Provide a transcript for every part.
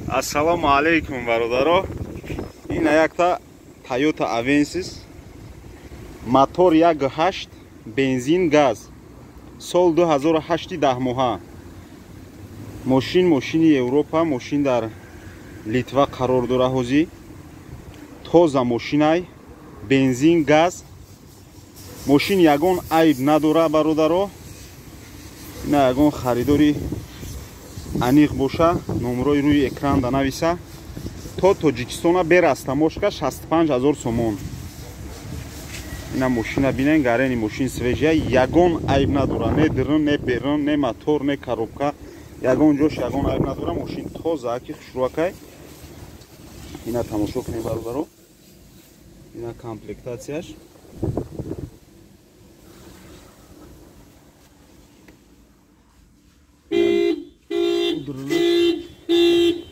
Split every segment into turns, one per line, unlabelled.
Ассалому алайкум бародаро. Ин якта Toyota Avensis, мотор 1.8, бензин газ, сол 2008 10 моҳа. Мошин мошини Европа, мошин дар Литва қарор дора ҳозӣ. Тоза мошинай, бензин газ. Мошин ягон айб надора бародаро. Ина ягон харидори аниқ боша, номрои рӯи экран да нависа. То Тоҷикистона берастамошка 65 000 сомон. Ина мошина бинен, гарени мошин свежия, ягон айб надора, не дирн, не берн, не мотор, не коробка, ягон ҷош ягон айб надора. Мошин тоза ки хушрӯакай. Ина тамошо кунем бародаро. Ина комплектатсияш.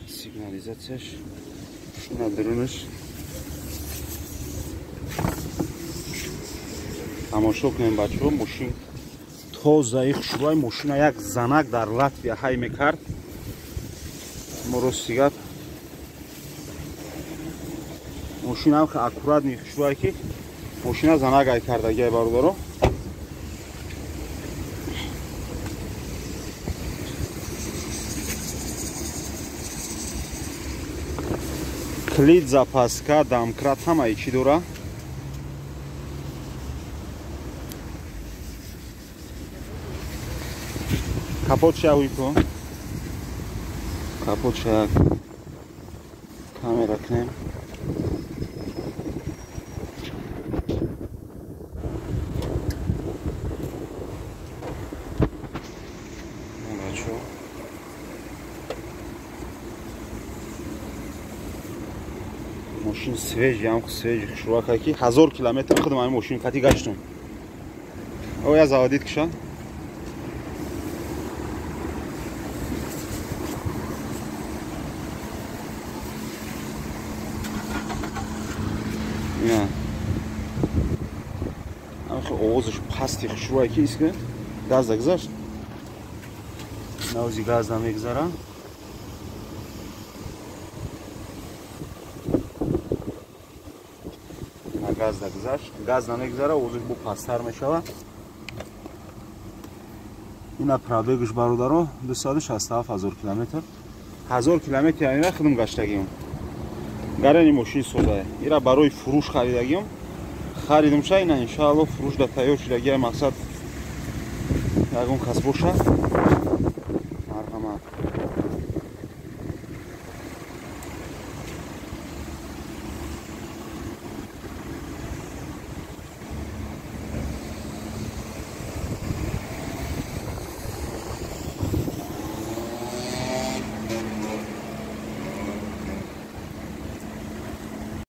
Сигнализатсияш, ина дурунаш. Тамошо кунем бачаҳо, мошин тозаи хушрӯай. Мошина як занак дар Латвия ҳай мекард. Мо рости гап, мошина ҳам аккуратный хушрӯай ки мошина занак ҳай кардагиай бародаро. Клид, запаска, домкрат ҳамаи чӣ дора. Капот шавӣ ко. Капот шак. Камера кунем. Мошин свежий, ҳам свежий хушрӯака ки 1000 километр худам ҳамин мошин кати гаштум. Оя заводит киша. Ина. Ҳам овозаш пасти хушрӯа ки иска газ дагзашт. Навзи газ намегзара. Газ дагзашт, газ намегзара, овозаш бо пасттар мешава. Ина пробегаш бародаро 267 000 километр. 1000 километр ина худам гаштагиам. Гарани мошин созае. Ира барои фурӯш харидагиам. Харидумша ина иншаалло фурӯш да тайёр шудагиам, мақсад ягон кас боша.